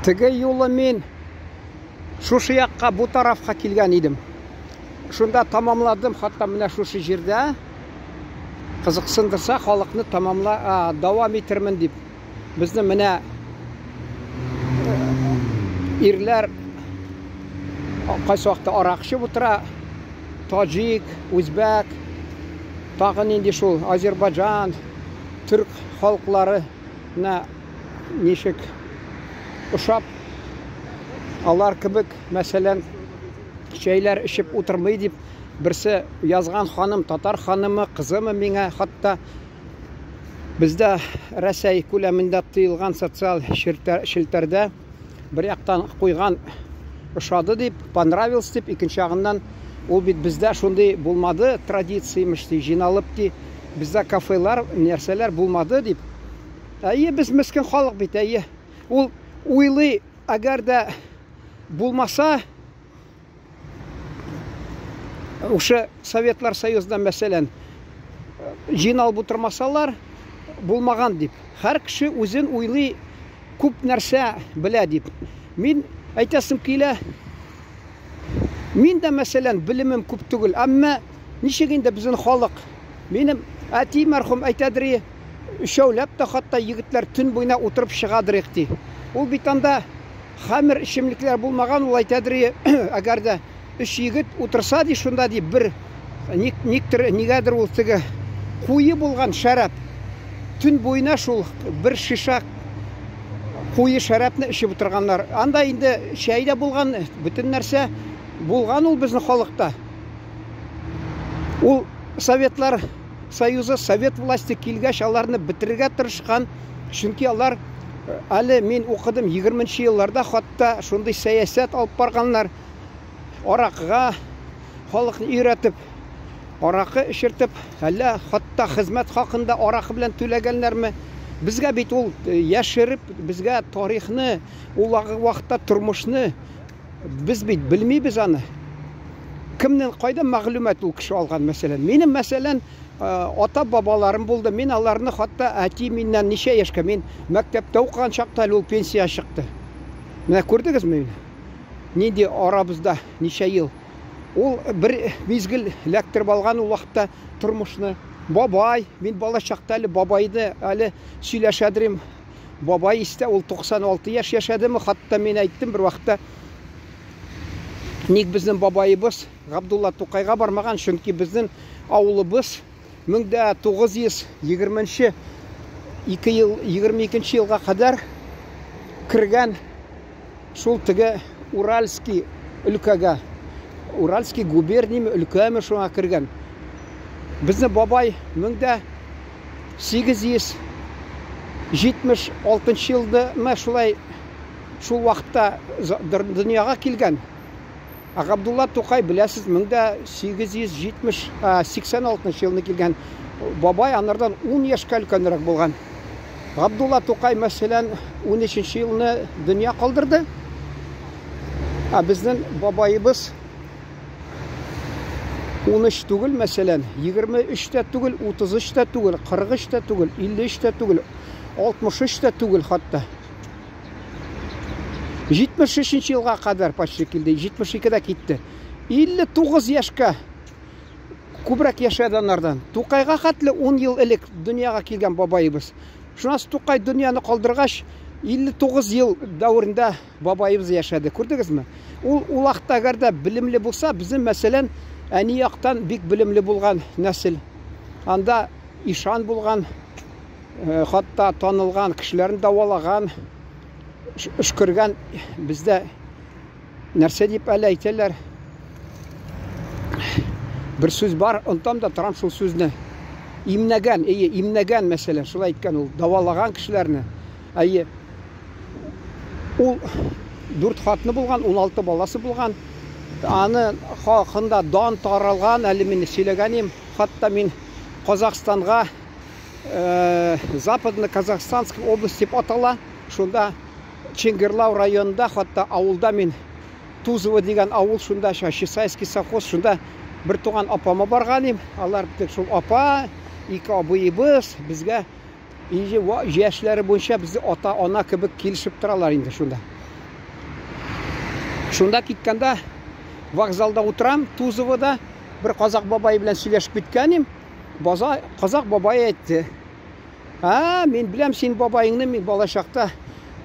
Теге юлы мин шушы якка, бу тарафка килгән идем. Шунда тамамладым, хатта менә шушы җирдә кызыксындырса халыкны тамамла, дәвам итермен дип. Безне менә ирләр кайсы вакытта арак эчеп утыра, таҗик, үзбәк, тагы нинди шул Азербайҗан, төрк халыклары менә ничек ошап, алар кебек, мәсәлән, чәйләр эчеп утырмый дип берсе язган ханым, татар ханымы, кызымы миңа хатта бездә Рәсәй күләмендә тыелган социаль челтәрдә бер яктан куйган ошады дип, понравился дип, икенче ягыннан ул бит бездә шундый булмады традиция имеш ди, җыйналып ди, бездә кафелар, нәрсәләр булмады дип. Әйе, без мескен халык бит, әйе. Ул уйлый, әгәр дә булмаса, Ушы Советлар Союзында, мәсәлән, җыйналып утырмасалар, булмаган дип. Һәр кеше үзен уйлый, күп нәрсә белә дип. Мин әйтәсем килә, мин дә, мәсәлән, белемем күп түгел, әмма ничек инде безнең халык? Минем әти мәрхүм әйтәдер, өчәүләп тә хатта егетләр төн буена утырып чыгадыр, ди. Ул бит анда Хәмер эчемлекләр булмаган, ул әйтәдер, әгәр дә өч егет утырса, ди, шунда, ди, бер ник, никтер, нигәдер ул теге куе булган шәраб. Төн буена шул бер шиша куе шәрабны эчеп утырганнар. Анда инде чәй дә булган, бөтен нәрсә булган ул безнең халыкта. Ул Советлар Союзы, совет власте килгәч, аларны бетерергә тырышкан, чөнки алар әле мин укыдым 20 елларда хатта шундый сәясәт алып барганнар. Аракыга халыкны өйрәтеп, аракы эчертеп, әллә хатта хезмәт хакын да аракы белән түләгәннәрме? Безгә бит ул яшереп, безгә тарихны, ул вакытта тормышны без бит белмибез аны. Кемнән, кайдан мәгълүмат ул кеше алган, мәсәлән? Минем, мәсәлән, ата-бабаларым булды. Мин аларны хатта әти миннән ничә яшькә, мин мәктәптә укыган чакта әле ул пенсия чыкты. Менә күрдегезме? Нинди арабызда ничә ел. Ул бер мизгел ләктереп алган ул вакытта тормышны. Бабай, мин бала чакта әле бабайды әле сөйләшәдерим. Бабай истә, ул 96 яшь яшәдеме, хатта мин әйттем бер вакытта, ник безнең бабаебыз Габдулла Тукайга бармаган, чөнки безнең авылыбыз 1920 2 ел, 22 елга кадәр кергән шул теге Уральский өлкәгә, Уральский губернияме, өлкәме шуңа кергән. Безнең бабай 1876 елдамы шулай шул вакытта дөньяга килгән. Ә Габдулла Тукай, беләсез, 1886 елны килгән. Бабай анардан 10 яшькә өлкәнрәк булган. Габдулла Тукай, мәсәлән, 13 елны дөнья калдырды. Ә безнең бабаебыз 13 түгел, мәсәлән, 23 тә түгел, 33 тә түгел, 43 тә түгел, 53 тә түгел, 63 тә түгел хатта. 73 елга кадәр почти килде, 72-дә китте. 59 яшькә күбрәк яшәде анардан. Тукайга хәтле 10 ел элек дөньяга килгән бабаебыз. Шуннан Тукай дөньяны калдыргач, 59 ел дәверендә бабаебыз яшәде. Күрдегезме? Ул ул вакытта әгәр дә белемле булса, безнең мәсәлән, әни яктан бик белемле булган нәсел. Анда ишан булган, хатта танылган кешеләрне дәвалаган, өшкергән бездә нәрсә дип әле әйтәләр? Бер сүз бар, онтам да торам шул сүзне. Имнәгән, әйе, имнәгән мәсәлән, шулай әйткән ул, дәвалаган кешеләрне. Әйе. Ул дүрт хатыны булган, 16 баласы булган. Аны хакында дан таралган, әле мин сөйләгән идем. Хатта мин Казахстанга Западно-Казахстанская область дип атала. Шунда Ченгерлау районында, хатта авылда мин Тузово дигән авыл, шунда Чисайский совхоз, шунда бер туган апама барган идем. Алар бит шул апа, ике абыебыз безгә инде яшьләре буенча безне ата-ана кебек килешеп торалар инде шунда. Шунда киткәндә вокзалда утырам, Тузовода бер казак бабай белән сөйләшеп киткән идем. База, казак бабай әйтте. А, мин беләм син бабайыңны, мин балачакта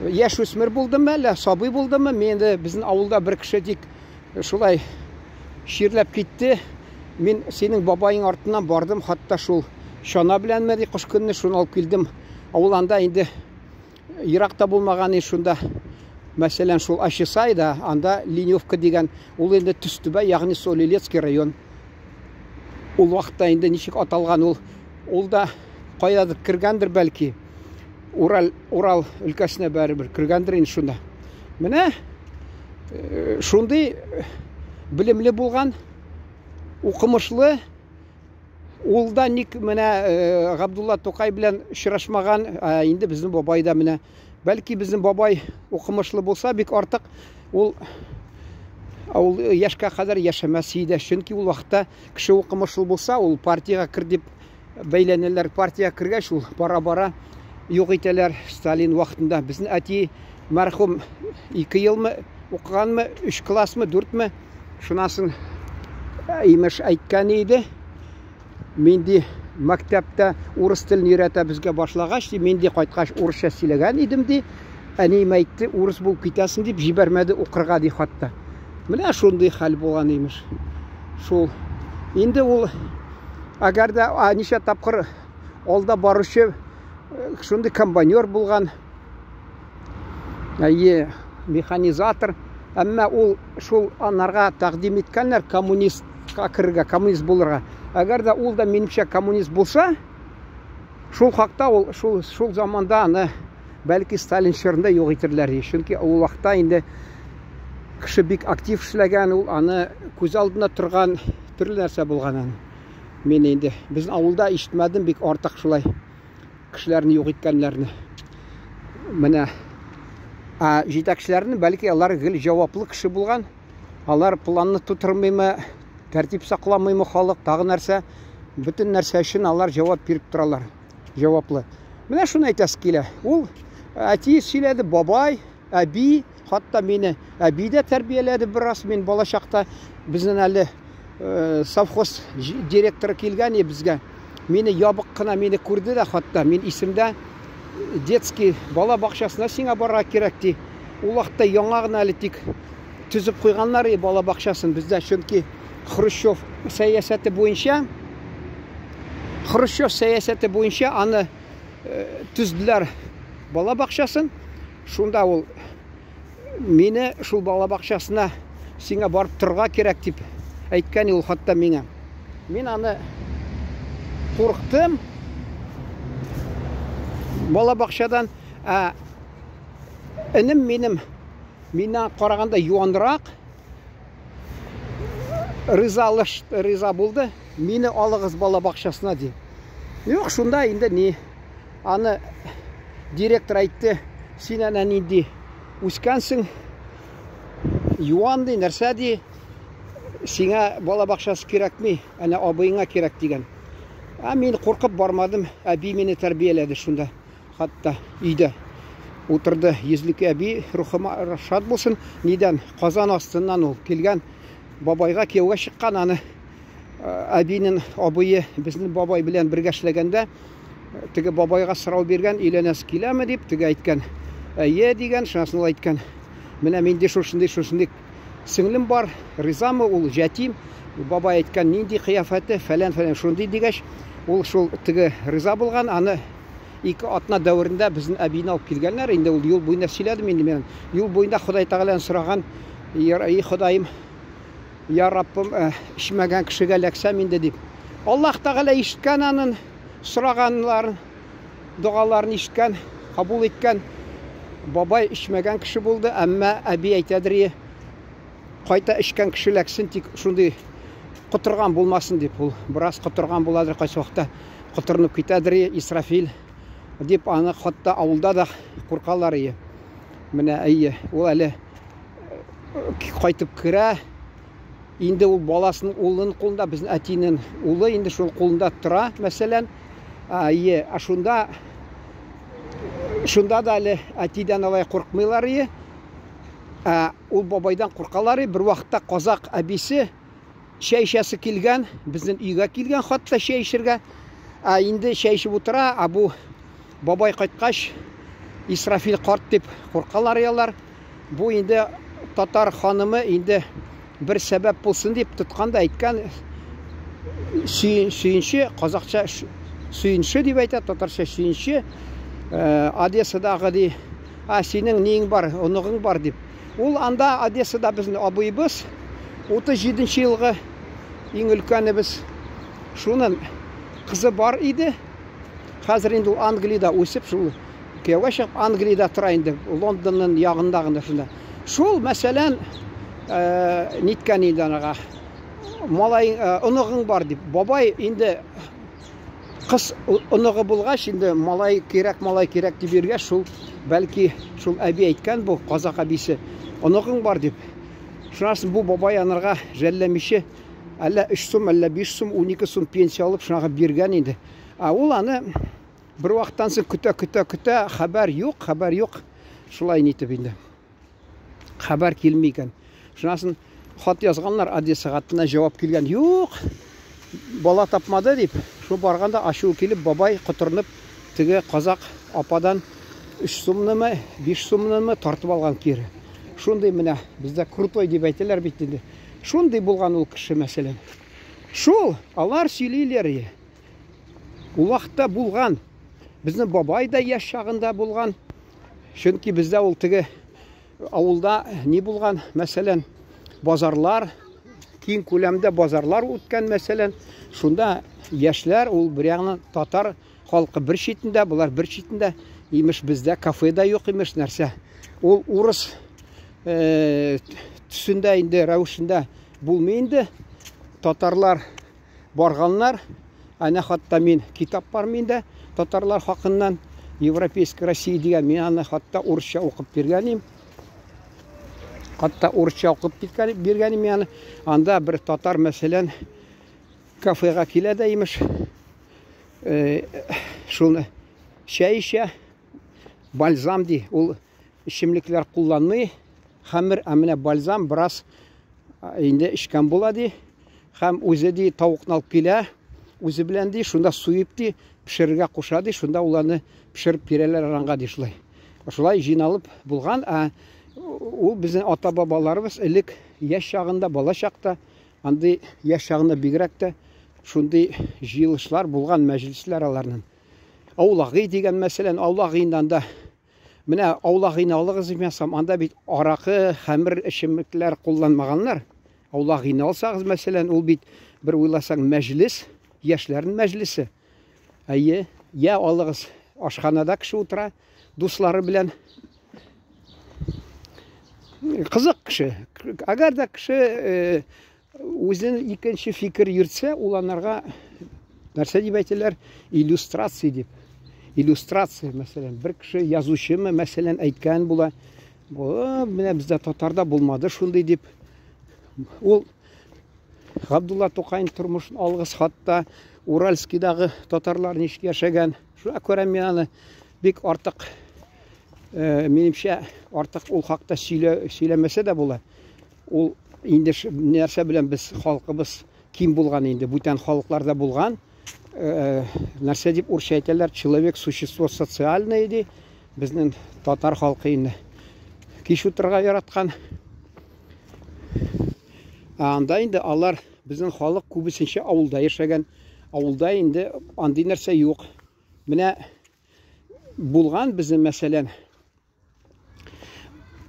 яшь үсмер булдыммы әллә, сабый булдыммы? Мин инде безнең авылда бер кеше тик шулай чирләп китте. Мин синең бабайың артыннан бардым, хатта шул чана беләнме ди, кыш көнне шуны алып килдем. Авыл анда инде еракта булмаган шунда. Мәсәлән, шул Ачысайда, анда Леневка дигән, ул инде Төстүбә, ягъни Солилецкий район. Ул вакытта инде ничек аталган ул, ул да каядыр кергәндер бәлки. Урал, Урал өлкәсенә бәрібір кергәндер инде шунда. Менә шундый белемле булган, укымышлы, ул да ник менә Габдулла Тукай белән очрашмаган, инде безнең бабай да менә. Бәлки безнең бабай укымышлы булса, бик артык ул ул яшькә кадәр яшәмәс иде. Чөнки ул вакытта кеше укымышлы булса, ул партиягә кер дип бәйләнәләр. Партиягә кергәч, ул бара-бара юк итәләр. Сталин вакытында безнең әти мәрхүм 2 елмы укыганмы, 3 классмы, 4-ме, шуннан соң имеш әйткән иде. Мин ди мәктәптә урыс телен өйрәтә безгә башлагач, ди, мин ди кайткач урысча сөйләгән идем ди. Әнием әйтте, урыс булып китәсең дип җибәрмәде укырга ди хатта. Менә шундый хәл булган имеш. Шул. Инде ул әгәр дә ничә тапкыр алда баручы шундый комбайнер булган, әйе, механизатор, әмма ул шул анарга тәкъдим иткәннәр коммунистка керергә, коммунист булырга. Әгәр дә ул да минемчә коммунист булса, шул хакта ул шул шул заманда аны бәлки Сталин чорында юк итерләр. Чөнки ул вакытта инде кеше бик актив эшләгән, ул аны күз алдында торган төрле нәрсә булган аны. Мин инде безнең авылда ишетмәдем бик артык шулай кешеләрне юк иткәннәрне. Менә ә җитәкчеләрне бәлки алар гел җаваплы кеше булган. Алар планны тутырмыймы, тәртип сакламыймы халык, тагы нәрсә, бөтен нәрсә өчен алар җавап биреп торалар. Җаваплы. Менә шуны әйтәсе килә. Ул әти сөйләде, бабай, әби, хатта мине әби дә тәрбияләде бераз. Мин балачакта безнең әле совхоз директоры килгән иде безгә. Мине ябык кына мине күрде дә хатта. Мин исемдә детский бала бакчасына сиңа барырга кирәк ди. Ул вакытта яңа гына әле тик төзеп куйганнар иде бала бакчасын бездә, чөнки Хрущев сәясәте буенча Хрущев сәясәте буенча аны төзделәр бала бакчасын. Шунда ул мине шул бала бакчасына сиңа барып торырга кирәк дип әйткән ул хатта миңа. Мин аны курыктым. Бала бакчадан, ә энем минем миннән караганда юанрак, ризалыш, риза булды. Мине алыгыз бала бакчасына ди. Юк, шунда инде ни аны директор әйтте, син әнә нинди үскәнсең, юан ди, нәрсә ди, сиңа бала бакчасы кирәкми, әнә абыеңа кирәк дигән. Ә мин куркып бармадым, әби мине тәрбияләде шунда. Хатта өйдә утырды йөзлек әби, рухыма шат булсын. Нидән? Казан астыннан ул килгән бабайга кияүгә чыккан аны. Әбинең абые безнең бабай белән бергә эшләгәндә, теге бабайга сорау биргән, өйләнәсе киләме дип, теге әйткән, әйе дигән, шунасын ул әйткән, менә минде шушындый шушындый сеңлем бар, ризамы ул, җәтим. Бабай әйткән, нинди кыяфәте, фәлән-фәлән шундый дигәч, ул шул теге риза булган, аны 2 атна дәверендә безнең әбине алып килгәннәр. Инде ул юл буенда сөйләдем инде мин. Юл буенда Ходай Тәгаләдән сораган, и Ходаем, я Раббым, эчмәгән кешегә эләксәм инде дип. Аллаһ Тәгалә ишеткән анын сораганларын, догаларын ишеткән, кабул иткән. Бабай эчмәгән кеше булды, әмма әби әйтәдер, кайта эчкән кеше эләксен, тик шундый котырган булмасын дип. Ул бераз котырган буладыр, кайсы вакытта котырынып китәдер, Исрафил дип аны хатта авылда да куркалар ие. Менә әйе, ул әле кайтып керә. Инде ул баласының улының кулында, безнең әтинең улы инде шул кулында тора, мәсәлән. Әйе, ә шунда да әле әтидән алай куркмыйлар ие. Ә ул бабайдан куркалар. Бер вакытта казак әбисе чәй эчәсе килгән, безнең өйгә килгән хатта чәй эчергә. Ә инде чәй эчеп утыра, ә бу бабай кайткач, Исрафил карт дип куркалар ялар. Бу инде татар ханымы инде бер сәбәп булсын дип тоткан да әйткән сөенче, казакча сөенче дип әйтә, татарча сөенче. Одессадагы ди, а синең ниең бар, оныгың бар дип. Ул анда Одессада безнең абыебыз, 37 елгы иң өлкәнебез. Шунын кызы бар иде. Хәзер инде ул Англиядә үсеп, шул кияүгә чыгып Англиядә тора инде, Лондонның ягында гына шунда. Шул, мәсәлән, ниткән инде анага, малай, оныгың бар дип. Бабай инде кыз оныгы булгач, инде малай кирәк, малай кирәк дип йөргәч, шул, бәлки, шул әби әйткән бу, казак әбисе, оныгың бар дип. Шуннан соң бу бабай анарга жәлләмичә, әллә 3 сум, әллә 5 сум, 12 сум пенсия алып, шунага биргән инде. Ә ул аны бер вакыттан соң көтә, көтә, көтә, хәбәр юк, хәбәр юк. Шулай нитеп инде. Хәбәр килми икән. Шуннан соң хат язганнар Одессага, тына җавап килгән. Юк, бала тапмады дип. Шул барганда ачуы килеп, бабай котырынып, теге казак ападан 3 сумнымы, 5 сумнымы тартып алган кире. Шундый менә бездә крутой дип әйтәләр бит инде. Шундый булган ул кеше, мәсәлән. Шул, алар сөйлиләр. Ул вакытта булган. Безнең бабай да яшь чагында булган. Чөнки бездә ул теге авылда ни булган, мәсәлән, базарлар, киң күләмдә базарлар үткән, мәсәлән, шунда яшьләр, ул бер ягыннан татар халкы бер читендә, болар бер читендә, имеш бездә кафе да юк, имеш нәрсә. Ул урыс төсендә инде, рәвешендә булмый инде. Татарлар барганнар. Әнә хатта мин китап бар миндә татарлар хакыннан Европейская Россия дигән. Мин аны хатта урысча укып биргәнем. Хатта урысча укып биргәнем мин аны. Анда бер татар, мәсәлән, кафега килә дә имеш. Шуны чәй эчә, бальзам ди. Ул эчемлекләр кулланмый. Хәмер, ә менә бальзам бераз инде эчкән була ди. Һәм үзе ди тавыкны алып килә, үзе белән ди, шунда суеп ди, пешерергә куша ди, шунда уларны пешереп бирәләр аранга ди шулай. Шулай җыйналып булган, ә ул безнең ата-бабаларыбыз элек яшь чагында, бала чакта, андый яшь чагында бигрәк тә шундый җыелышлар булган, мәҗлесләр аларның. Аулагый дигән, мәсәлән, аулак инде анда. Менә аулак өйне алыгыз ичмасам, анда бит аракы, хәмер эчемлекләр кулланмаганнар. Аулак өйне алсагыз, мәсәлән, ул бит бер уйласаң мәҗлес, яшьләрнең мәҗлесе. Әйе, я алыгыз, ашханада кеше утыра, дуслары белән. Кызык кеше. Әгәр дә кеше э, Үзен икенче фикер йөртсә, ул анарга нәрсә дип әйтәләр? Иллюстрация дип. Иллюстрация, мәсәлән, бер кеше язучымы, мәсәлән, әйткән була. Бу менә бездә татарда булмады шундый дип. Ул Габдулла Тукайның тормышын алгыз хатта Уральскийдагы татарлар ничек яшәгән. Шуңа күрә мин аны бик артык э, минемчә артык ул хакта сөйлә, сөйләмәсә дә була. Ул инде нәрсә белән без халкыбыз ким булган инде, бүтән халыкларда булган. Э, нәрсә дип урысча әйтәләр, человек существо социальное ди. Безнең татар халкы инде кич утырырга яраткан. Ә анда инде алар безнең халык күбесенчә авылда яшәгән. Авылда инде андый нәрсә юк. Менә булган безнең мәсәлән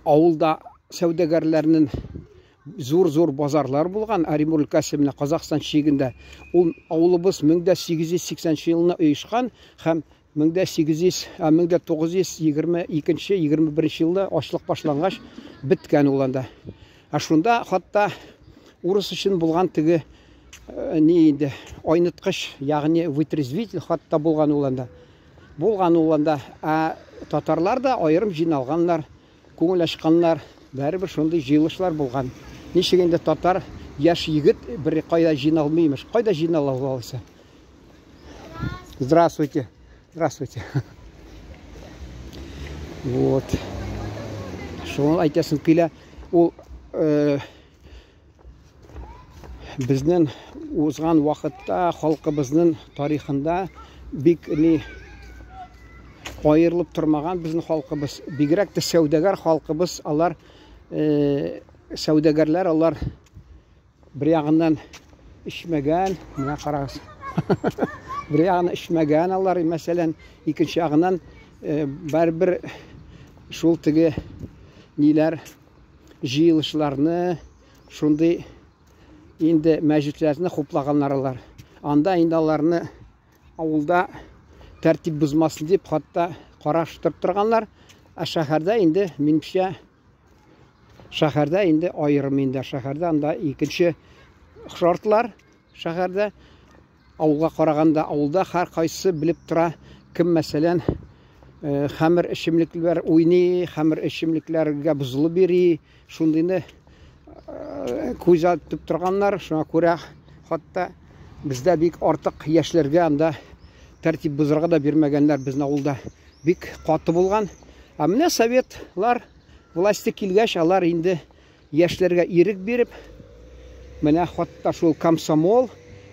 Авылда сәүдәгәрләрнең зур-зур базарлар булган Оренбург өлкәсе менә Казахстан чигендә. Ул авылыбыз 1880 елны оешкан һәм 1800, 1922-21 елда ачлык башлангач беткән ул анда. Ә шунда хатта урыс өчен булган теге э, ни инде айныткыч, ягъни вытрезвитель хатта булган ул анда. Булган ул анда. Ә татарлар да аерым җыйналганнар, күңел ачканнар. Бәрібер шундый җыелышлар булган. Ничек инде татар яшь егет бер кайда җыйналмый имеш. Кайда җыйнала ул алайса? Здравствуйте. Здравствуйте. Вот. Шуны әйтәсем килә, ул э, безнең узган вакытта халкыбызның тарихында бик ни аерылып тормаган безнең халкыбыз, бигрәк тә сәүдәгәр халкыбыз, алар э, сәүдәгәрләр алар бер ягыннан эчмәгән, менә карагыз. Бер ягыннан эчмәгән алар, мәсәлән, икенче ягыннан э, барыбер шул теге ниләр җыелышларны, шундый инде мәҗлесләрне хуплаганнар алар. Анда инде аларны авылда тәртип бозмасын дип хатта караштырып торганнар. Ә шәһәрдә инде, минемчә, Шәһәрдә инде аерым инде. Шәһәрдә анда икенче шартлар. Шәһәрдә авылга караганда авылда һәр кайсы белеп тора, кем мәсәлән э, хәмер эчемлекләр уйный, хәмер эчемлекләргә бозылып йөри, шундыйны э, күз атып торганнар. Шуңа күрә хатта бездә бик артык яшьләргә анда тәртип бозырга да бирмәгәннәр безнең авылда. Бик каты булган. Ә менә советлар Власти килгәч, алар инде яшьләргә ирек биреп, менә хатта шул комсомол,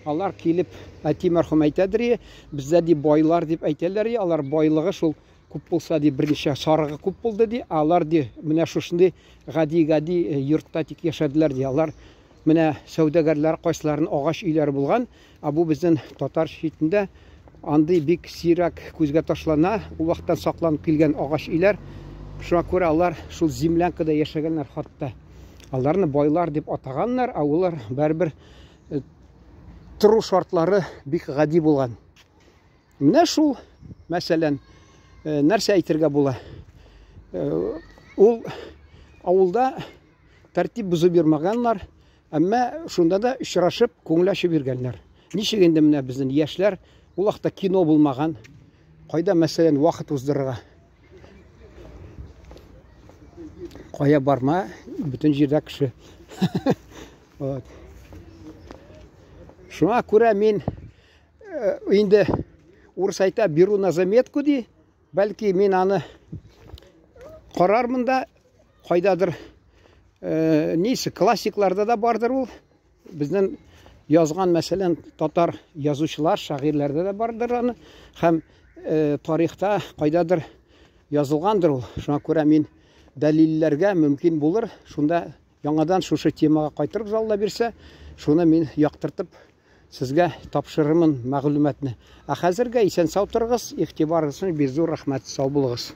алар килеп, әти мәрхүм әйтәдер, бездә ди байлар дип әйтәләр, алар байлыгы шул күп булса ди берничә сарыгы күп булды ди, алар ди менә шушындый гади-гади э, йортта тик яшәделәр ди. Алар менә сәүдәгәрләр кайсыларын агач өйләре булган, Ә бу безнең татар читендә андый бик сирәк күзгә ташлана. Ул вакыттан сакланып килгән агач өйләр. Шуңа күрә алар шул землянкада яшәгәннәр хатта. Аларны байлар дип атаганнар, ә улар барыбер э, тору шартлары бик гади булган. Менә шул, мәсәлән, э, нәрсә әйтергә була? Э, ул авылда тәртип бозып йөрмәгәннәр, Әмма шунда да очрашып, күңел ачып йөргәннәр. Ничек инде менә безнең яшьләр, ул вакытта кино булмаган. Кайда, мәсәлән, вакыт уздырырга? Кая барма, бөтен җирдә кеше. Вот. Шуңа күрә мин э, инде урыс әйтә, беру на заметку ди. Бәлки мин аны карармын да, кайдадыр э, нейсе классикларда да бардыр ул. Безнең язган, мәсәлән, татар язучылар, шагыйрьләрдә дә бардыр аны. Һәм э, тарихта кайдадыр язылгандыр ул. Шуңа күрә мин дәлилләргә мөмкин булыр. Шунда яңадан шушы темага кайтырып залда бирсә, шуны мин яктыртып сезгә тапшырырмын мәгълүматны. Ә хәзергә исән-сау торыгыз, игътибарыгыз өчен бик зур рәхмәт. Сау булыгыз.